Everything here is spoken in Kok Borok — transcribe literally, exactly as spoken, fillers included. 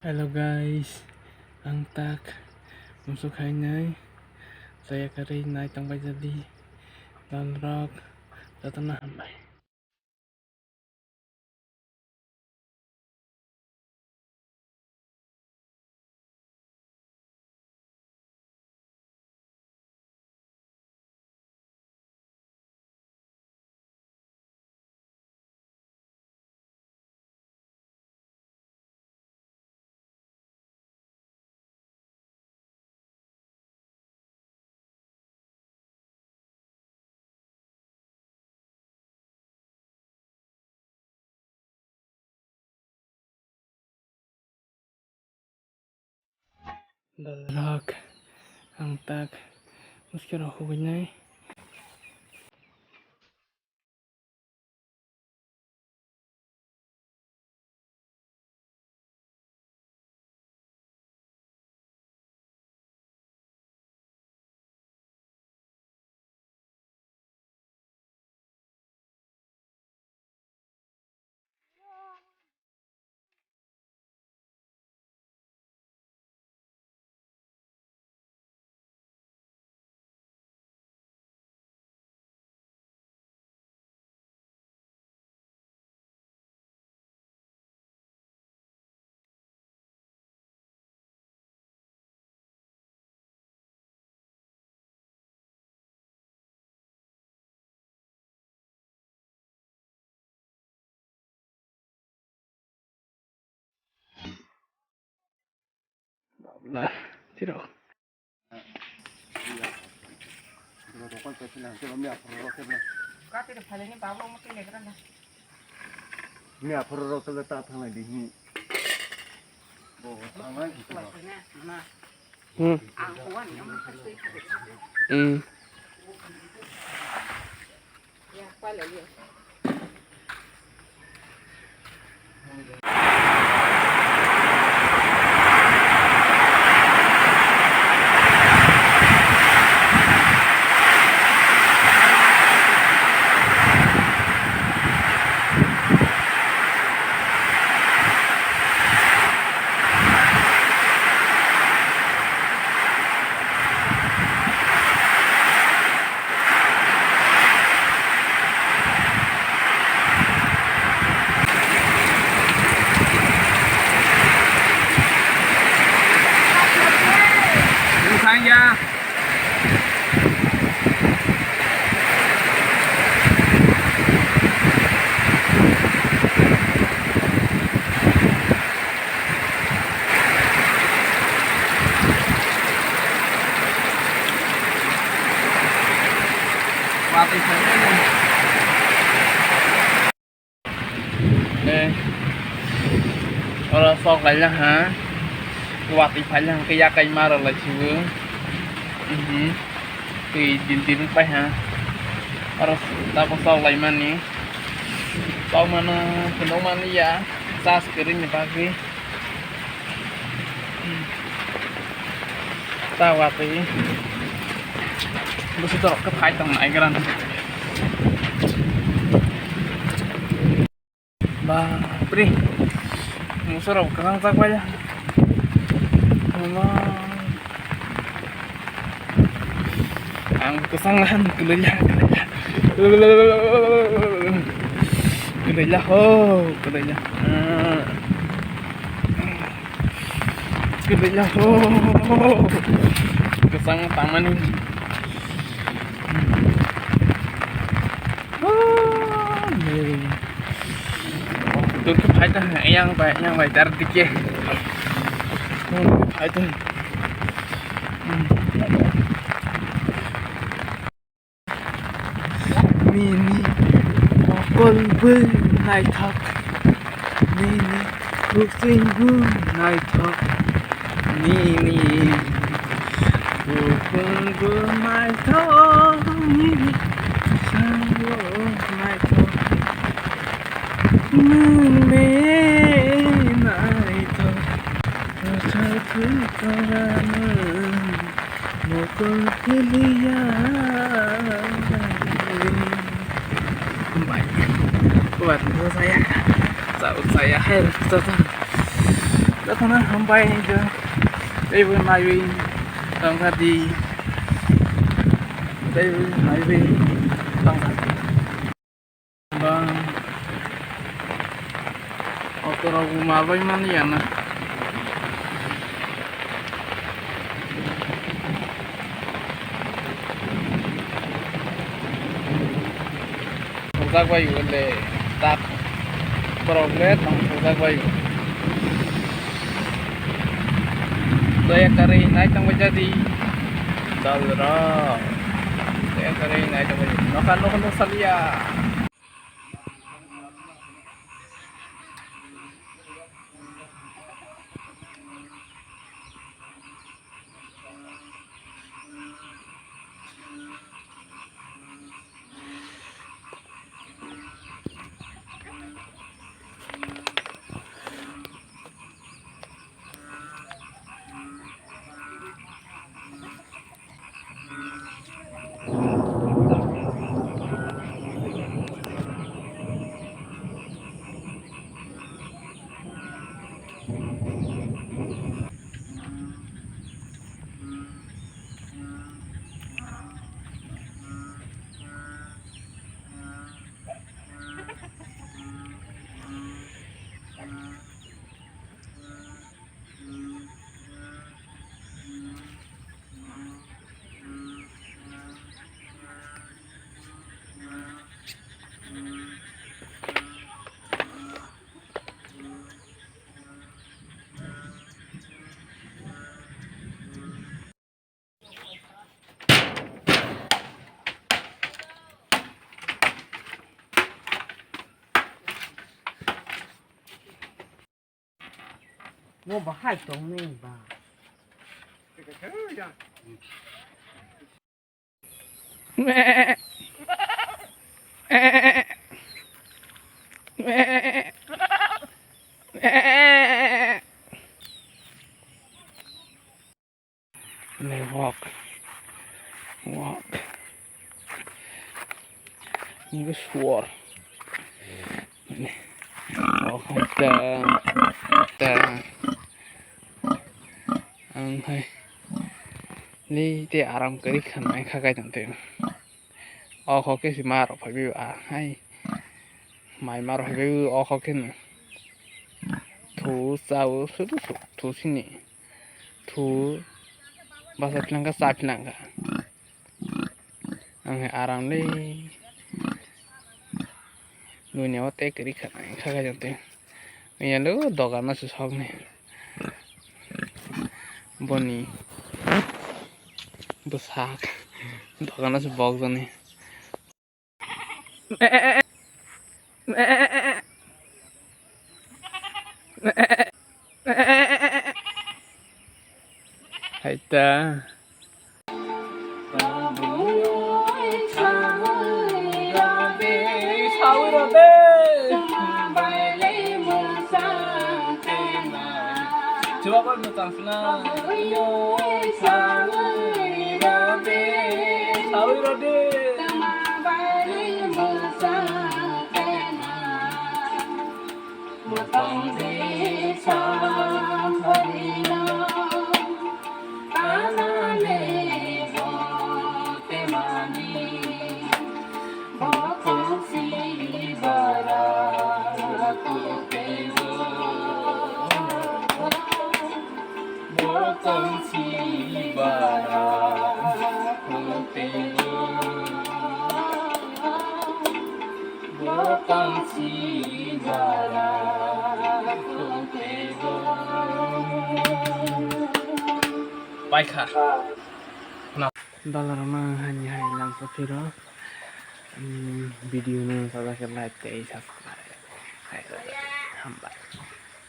Hello guys, ang tak musuk hainai chaya karwi nai tongbai jadi dalrok jotono hambai. Dalrok ang tak muskero hugui nai. Lah, tiro. Miya phoro rok khe ta thanglai di hi. Hmm. Hmm. Eh, oro sok laila ha. Watwi phaila hwnkhe yakai ma rw lai sibo. Mhm. Twi dil dil wngpai ha. Oro tabuk sok laimani. Sok mano phunuk mani ya. Charge kwrwini bagwi. Ta watwi. Bwswk torok khe phai tong nai gra. Bapre. Musorok kwchang chak bai. Mama. Ang kwchang lahan kwlwila, kwlwila. Kwlwila ho, kwlwila. Kwlwila ho. Kwchang tamani. Dur khe phai ta, yang bai, yang bai dar dikhe. Phai ta. Nini mokol bo naithok, nini kuching bo naithok, nini kuching bo naithok, nini sangbo naithok, nwng le naithok, kwchar khe tongrani. Mokol kwlwiya. Bai. Kuat bo saya. Chao saya hai rasa sa. Jotono hambai hwnjak, teibo naiwi tongkha di, teibo naiwi tongkha di. Bang, auto rok bo mal bai mani ya na. Thokjak bai o le tak borok le tong thokjak bai o. Doya kari nai tong bai jadi dal rok. Doya kari nai tong bai nokha nokha nuk salia. Bo bahai tongni ba. Ni walk. Walk. Ni suor. Walk ta ta. Ang hai. Ni te aram kari khan ai kha kai tang te. O kho khe si ma rok phai bi a hai. Mai ma rok phai bi o kho khe no. Thu chao sudu su thu sini. Thu basa phlangkha cha phlangkha. Ang hai aram le. Dunia o te kari kha nai kha kha jante. Yang lo dogan no su sok ni. Boni. Bwsak. Dogan no su bok jani. Hai ta. Chuba bai mwtang sina. Sawi rode. Paikha. Dalarokno ang hani hai langsa phiro, mm, video no sajak khe like tei subscribe hai rwdi. Hambai.